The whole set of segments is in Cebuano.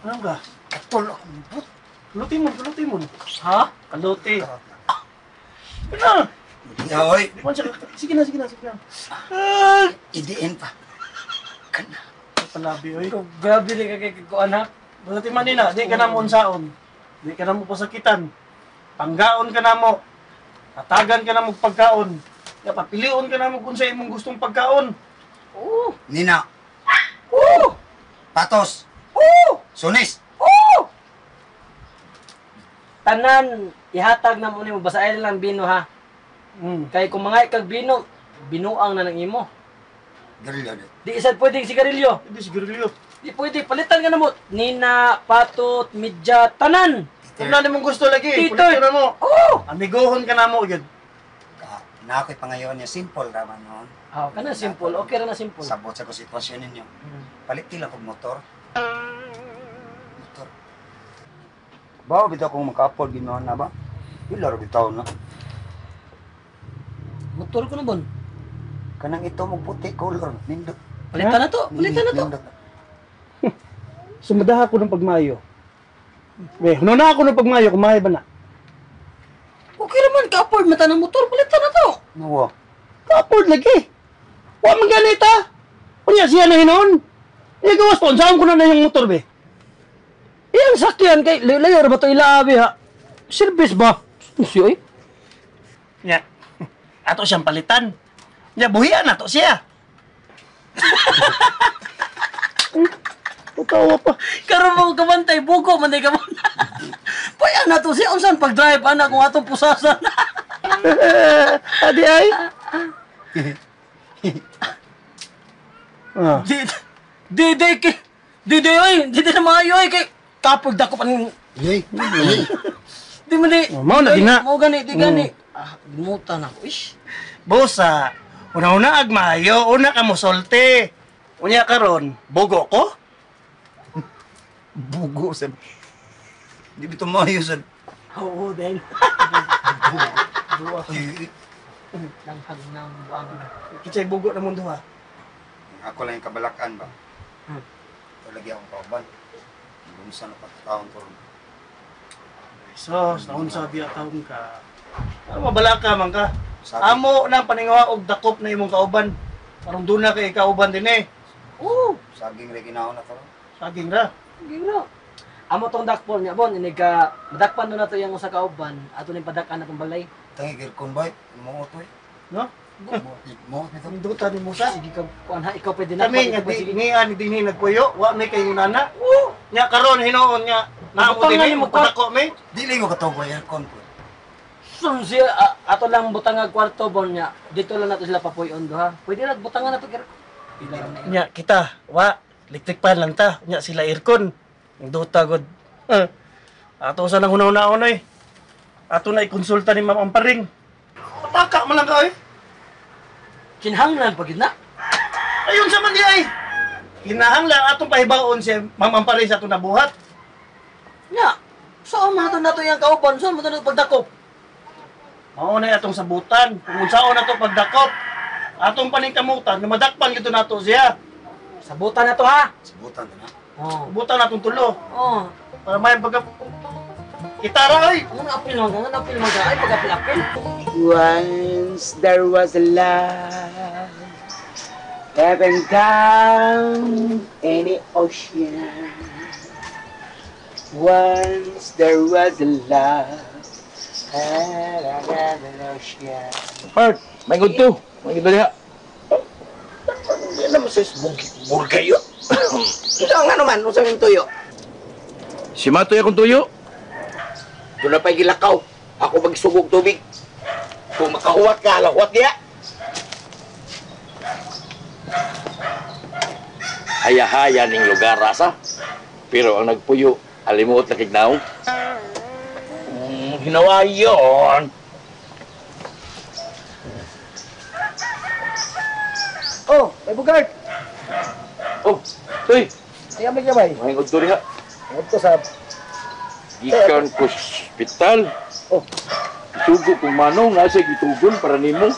Ano ka? Katol akong but. Kaluti mo, kaluti mo. Ha? Kaluti. Ano? Oy, Sige na, sige na, sige na. Ah! idiin pa. Kana. Palabi, oy. Grabe na kay ko anak. Basta ti Manila, di ka na mo unsaon. Di ka na mo pasakitan. Panggaon ka na mo. Hatagan ka na mo pagkaon. Ya, papilion ka na mo kung sa imong gustong pagkaon. Oo. Nina. Oo. Patos. Oo. Sunis. Oo. Tanan, ihatag na mo nimo basta ay lang bino ha. Mm. Kay kung mga kag bino, binuang na ng imo. Garilyo. Di isad pwedeng sigarilyo. Hindi sigarilyo. Di pwede, palitan ka na mo. Nina, patot, midya, tanan. Kung na nimong gusto lagi, Tito. palitan na mo. Oo. Amigohon ka na mo, yun. Na ako'y pangayon niya, simple raman noon. Ah, kana simple. Okay ra na simple. Sabot sa ko sitwasyon ninyo. Palit lang kog motor. Motor. Bawo bitaw kung maka-afford ginoon na ba? Pila ra bitaw na. Motor ko na bon. Kanang ito mong puti color, nindot. Palitan na to, palitan na to. Nindot. Sumadaha ko ng pagmayo. Eh, na ako ng pagmayo, kumahay ba na? Okay raman ka-afford mata ng motor, palitan na to. Nuwa. Ka-afford lagi. Wa man ganita. Unya siya na hinoon. Iya gawas po, saan ko na na yung motor be? Iyang sakyan kay layo ra ba to ilaabi ha? Service ba? Siya eh. Nya. Ato siyang palitan. Nya buhian ato siya. Patawa pa. Karon mo kabantay buko man day ka mo. Paya na to siya unsan pag-drive ana kung atong pusasan. Adi ay. Ah. Di di di kay di di oy, di di na maayo oy kay kapag dako pa ning Yey. di man di. Oh, mao na di na. Mao gani di gani. Ah, gimutan ako. Ish. Bosa, una-una ag maayo, una ka mosolte. Unya karon, bugo ko? Bugo sad. Di bitaw maayo sad. Oo, dahil. Duwa. Langhag ng buang. Kitsay bugo na mundo ha. Ako lang yung kabalakan ba? Hmm. Ito lagi akong kauban. Bunsa na pagkataon ko. So, naon sa biya taon ka. Ano mabalaka man ka? Sabi, Amo na paningawa og dakop na imong kauban. Karong duna kay kauban din eh. Oo, saging rin ginaon na to. Saging ra. gino. Amo tong dakpon niya bon ini ka madakpan do na to yang usa ka uban ato ning padakan atong balay. Tangi girkon ba? Mo to eh. No? Mo ito. Induta ni Musa. Sige ka kuan ha ikaw pwede na. Kami nga di ngian dinhi nagpuyo, wa may kay nana. Nya karon hinuon nga naamo Butang nga dinhi nimo padako mi. Dili ko katong ko aircon po. Sun siya ato lang butang kwarto bon niya. Dito lang nato sila papuy-on do ha. Pwede lang butangan nato kir. Pila ra na. Nya kita, wa electric fan lang ta. Nya sila aircon. Induta god. Ato sa nang hunaw-hunaon oy. Ato na ikonsulta ni Ma'am Amparing. Pataka man lang ka oy. Kinahanglan pa gid na. Ayun sa man di ay. Kinahanglan atong pahibaon si Ma'am Amparing sa atong nabuhat. Nya. Saan man ato nato yang kauban? Saan man ato nato pagdakop? Mao na atong sabutan. Kung unsaon nato pagdakop, atong paningkamutan nga madakpan gid nato siya. Sabutan na to ha. Sabutan na. Oh. Sabutan natong tulo Oh. para may pagka Kitara oy. Ano apil man ka? Ano apil man ka? Ay pag-apil-apil. Once there was a love, heaven down in the ocean. Once there was a love, and an ocean. Art, may good to. May good diha. Hindi naman sa burgayo. Ikaw nga naman, unsa ming tuyo? Si Matoy akong tuyo. Doon na pa'y gilakaw. Ako magsugog tubig. Kung makahuwat ka, halahuwat niya. Haya-haya ning lugar asa. Pero ang nagpuyo, alimuot na kignaw. Ginawa yun. Oh, may bugart. Oh, tuy. Ay, amig na bay. May good to diha. Ngadto sa... Gikan ko sa ospital. Oh. Isugo kong manong, nasa gitugon para nimo.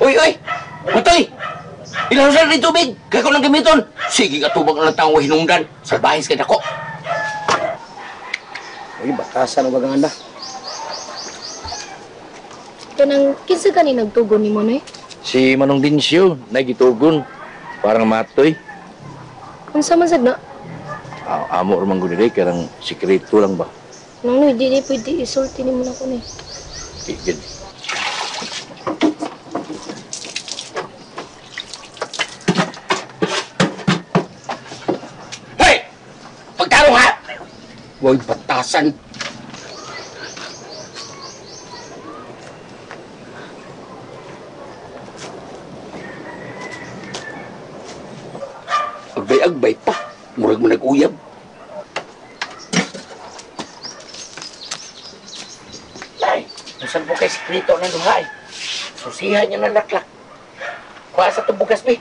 Uy, uy! Matoy! Ilaw sa rin tubig! Kaya ko lang gamiton! Sige ka tubag lang taong hinungdan. Salbahis ka dako. Uy, batasan o gaganda. Kanang kinsa gani nagtugon nimo noy? Si Manong Dinsyo, nagitugon. Parang matoy. Unsa man sad na? Amo ra man gud diri karang sikreto lang ba. Nang noy dili pwede isulti nimo nako ni. Tigid. Hey! Pagtarong ha! Huwag batasan. Agbay-agbay pa. Murag mo nag-uyab. Nay, saan po kay sikreto ng duhay? Susihan niya ng laklak. Kuha sa tubugas, be.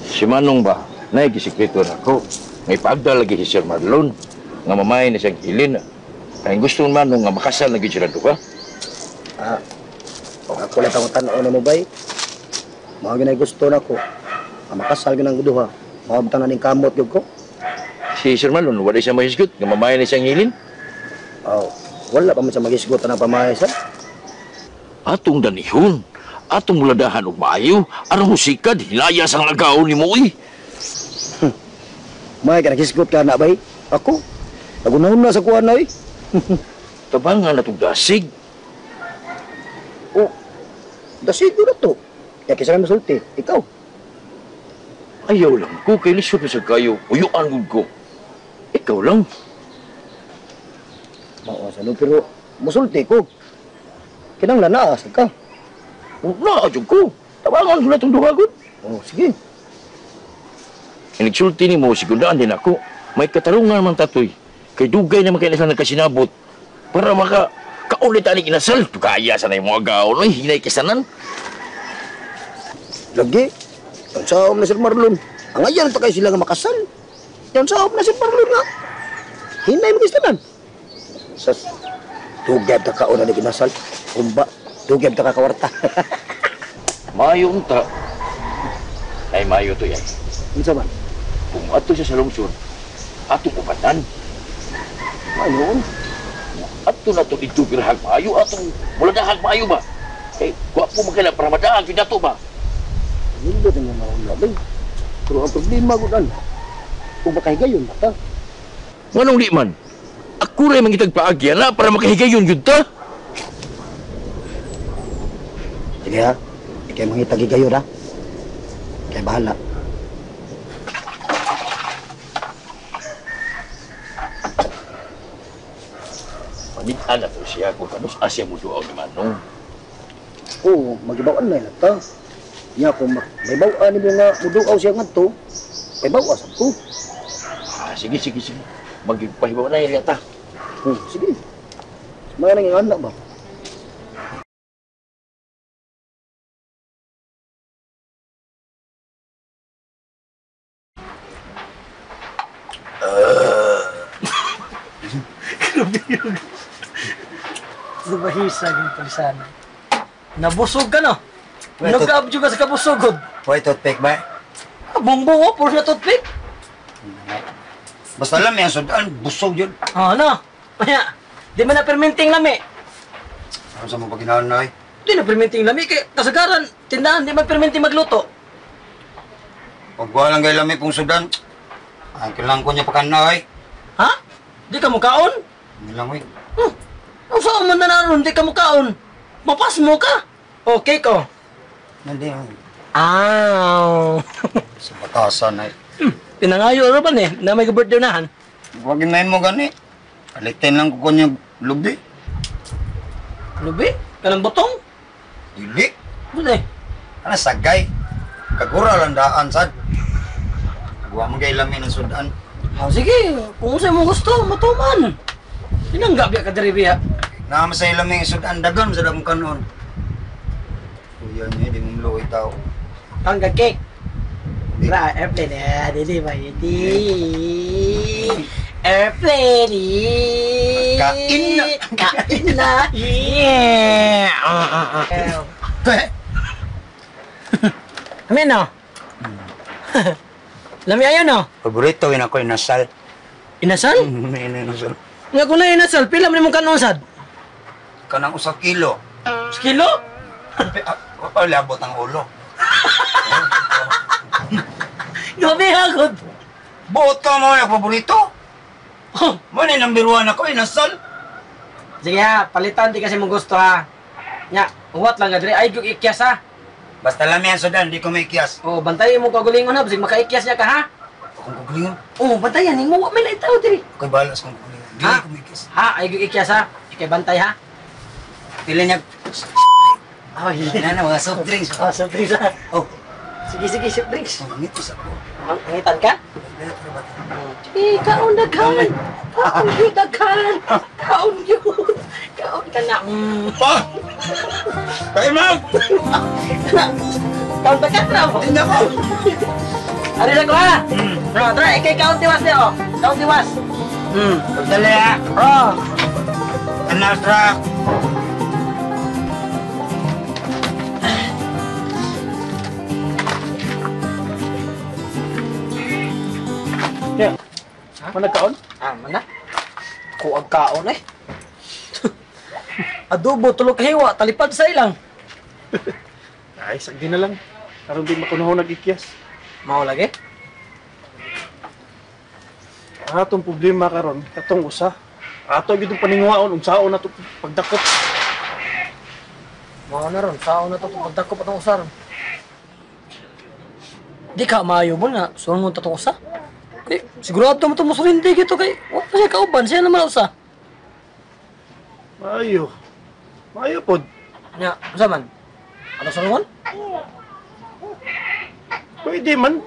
Si Manong ba, naigisikreto na ako. May paagda lagi si Sir Marlon. Nga mamay na siyang hilin. Kaya gusto ng Manong nga makasal na gid sila duha. Ah, ako lang akong tanaw na mo bay. Mga ginay gusto na ko. Ang makasal ginang duha. Mga na ning kamot gyud ko. Si Sir Marlon, wala siya mahisgot. Nga mamay na siyang hilin. Oh, wala pa man siya magisgot na pamay sa. Atong danihon. Atong muladahan og maayo. Aron musikad, hilaya sang agaw ni mo, uy. May ka nagisgot ka na bay. Ako, nagunahon na sa kuan na, eh. Tabangan na itong dasig. Oh, dasig na to. Kaya kisa na masulti, ikaw. Ayaw lang ko, kay lisod na sa kayo. Uyuan gud ko. Ikaw lang. Oo, salo, pero musulti ko. Kinanglan na, asa ka. Naa, jud ko. Tabangan ko na itong duha gud. Oh, sige. Inigsulti ni mo, sigundaan din ako. May katarungan man tatoy. Kay dugay naman kayo na nagkasinabot. Para maka kaulit aning inasal. Kaya sa na yung mga gaon, oy, hinay kisanan. Lagi, ang saom na Sir Marlon. Ang ayan ta kayo sila nga makasal. Ang saom na Sir Marlon nga. Hinay magistanan. Sas, dugay ta kaon na inasal. Kumba, dugay ta kakawarta. Mayo unta. Ay, mayo to yan. Unsa man? Kung ato siya sa lungsod, atong upanan. Mayo. Ato na ito dito pirahag maayo, atong muladahag maayo ba? Eh, gwapo man kaila para madahag yun ato ba? Hindi na nga maula ba? Pero ang problema ko dan, kung makahigayon ba ta? Nganong di man? Ako rin mangitag paagyan na para makahigayon yun ta? Sige ha, ikay mangitag higayon ha. Kaya bahala. Panitan na to siya kung kanus asya mo doon ni Manong. Oo, magibawan na yun ta. Nya kung may bawaan nimo nga muduaw siya ngadto, may bawa sad ko. Ah, sige, sige, sige. Magpahibaw na yun ta. Sige. Mga nang anak ba? Grabe yun. Subahisa yung palisana. Nabusog ka no? Nag-abdyo ka sa kabusogod. Hoy, toothpick ba? Bongbong oh, puro na toothpick. Basta lang, may sudan, busog yun. Oh, no? Kaya, di man na fermenting lami. Ano sa mga paginahan na eh? Di na fermenting lami. Kaya kasagaran, tindahan, di man fermenting magluto. Pag walang gay lami pong sudan, ay, kailangan ko niya pakan na eh. Ha? Di ka mukaon? Hindi lang eh. Huh? Ang saan man na naroon, di ka mukaon? Mapas mo ka. Okay ko. Hindi. Aw. Sa batasan ay. Pinangayo ra ba ni na may birthday nahan? Huwag yun mo gani. Palitin lang ko niya lubi. Lubi? Kanang butong? Dili. Dili. Ano sagay? Kagura lang daan sad. Huwag mo gay lami ng sudan. Ah, sige, kung sa'yo mo gusto, matuman. Tinanggap ya ka diri biya. Naman sa ilaming sudan dagan sa damong kanon. Kuya niya, di mo mluoy tao. Hanggang cake. Ra, airplane eh, dili ba iti? Airplane. Kain na. Kain na. Yeah. Amin no? Lami ayo no? Paborito yun ako inasal. Inasal? Inasal. Nga kung na inasal, pila man imong kanon sad? Kanang usa kilo. Sa kilo? Palabot ang ulo. Grabe hagod. Buot ka mo yung paborito. Mo ni number 1 ako inasal. Sige ha, palitan di kasi mong gusto ha. Nya, uwat lang gadre ay gyud ikyas ha. Basta lami ang sudan, di ko maikyas. Oh, bantayan mo kagalingon ha, bisag makaikyas niya ka ha. Akong kagalingon. Oh, bantayan nimo, wa may naitaw diri. Ako'y bahala sa akong kagalingon. Di ko maikyas. Ha, ay gyud ikyas ha. Ikay bantay ha. Pili niya. Ay, na mga soft drinks. Ah, soft drinks ha. Oh. Sige, sige, soft drinks. Mangitos ako. Mangitan ka? Eh, kaon daghan. Kaon gyud daghan. Kaon gyud. Kaon ka na. Pa! Kay ma'am! Kaon ba ka tra mo? Hindi ako. Ari lang ko ha. No, tara, ikay kaon tiwas niya oh. Kaon tiwas. Dali ha. Oh. Kanal truck. Yeah. Managkaon? Ah, mana? Kuag kaon eh. Adobo, tulok hiwa, talipad sa ilang. Ay, sagdi na lang. Karon di makunaho nag-ikyas. Mao lagi? Atong problema karon, katong usa. Ato gyud paninguhaon unsaon nato pagdakop. Mao na ron, saon na to pagdakop atong usa ron. Di ka maayo mo na, sungon ta tong usa. Kay sigurado mo to mosurindi gito kay wa pa siya kauban, siya naman usa. Maayo. Maayo pod. Nya, unsa man? Ano sungon? Pwede man.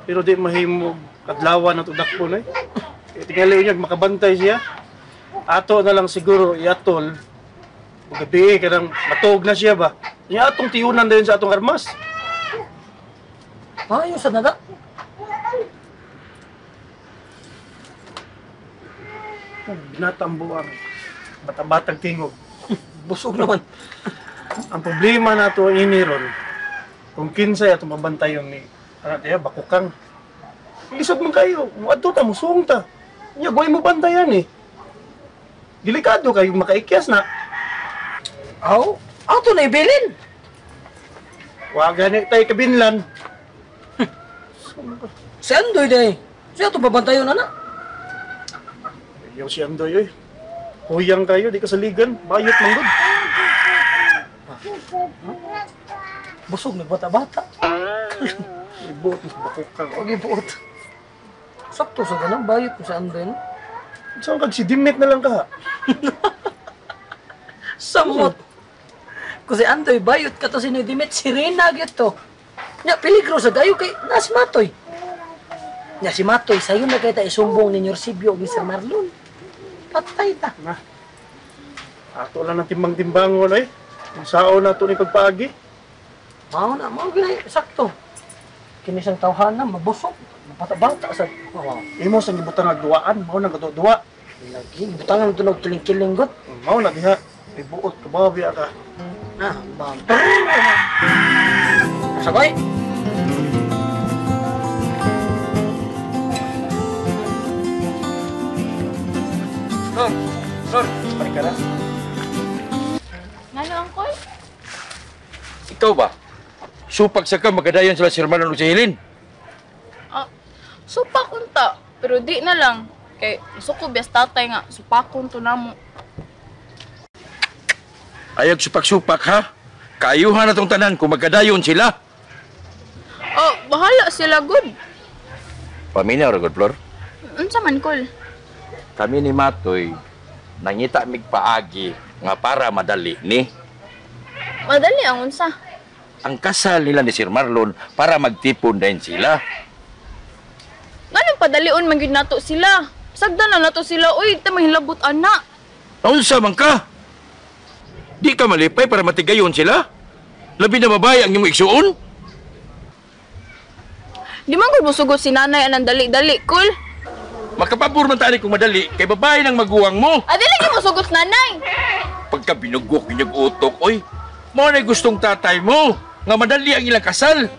Pero di mahimo kadlawan na to dakpon eh. Tingali niya makabantay siya. Ato na lang siguro iatol. Ug gabi kanang matuog na siya ba. Nya atong tiyunan dayon sa atong armas. Maayo sad na da. Binatambuan. Bata-batag tingog. Busog naman. Ang problema nato ang ini ron, kung kinsay atong mabantayon ni ana diya bakukang. Lisod man kayo, muadto ta musuong ta. Nya goy mo bantayan eh. Delikado kayo makaikyas na. Aw, ato na ibilin. Wa gani tay kabinlan. Si Andoy day. Siya ato babantayon ana. Ayaw si Andoy oy. Huyang kayo, di ka saligan. Bayot man gud. Busog nagbata-bata. Ibuot mas bakukang. Og ibuot. Sakto sa ganang bayot mo sa Andoy no. Saan kag si Dimit na lang ka? Samot. Kung si Andoy bayot ka to si Dimit, si Rina gyud to. Nya peligro sa gayo kay na si Matoy. Nya si Matoy sayo na kay ta isumbong ni Yorsibio ug ni Sir Marlon. Patay ta. Na. Ato lang ng timbang-timbangon oy. Kung sao na to ni pagpaagi. Mao na, mao ginay sakto. Kini siyang tawhana mabusog, mabata-bata sa wow. Imo sang gibutang agduaan, mao nang duwa. Lagi gibutangan tunog kiling-kiling god. Mao na diha. Ibuot ka ba biya ka. Ah, bam. Sagoy. Sir, sir, balik ka na. Ngano, Angkol? Ikaw ba? Supag sa ka, magkadayon sila Sir Marlon o si Helen. Ah, supak unta, pero di na lang. Kay suko biyas tatay nga, supakon to namo. Ayag supak-supak ha? Kaayuhan na tong tanan kung magkadayon sila. Oh, bahala sila good. Paminaw ra good, Flor. Unsa man, Kol? Kami ni Matoy, nangita mig paagi nga para madali ni. Madali ang unsa. Ang kasal nila ni Sir Marlon para magtipon din sila. Nganong padalion man gyud nato sila? Sagdan na nato sila, uy, ta mahilabot ana. Unsa man ka? Di ka malipay para matigayon sila? Labi na babae ang imong igsuon? Di man gud mosugot si nanay anang dali-dali, Kol. Makapabor man tani kung madali kay babae ng maguwang mo. Ah, dili gyud mosugot si nanay. Pagka binugok inyong utok, oy, mao na gustong tatay mo nga madali ang ilang kasal.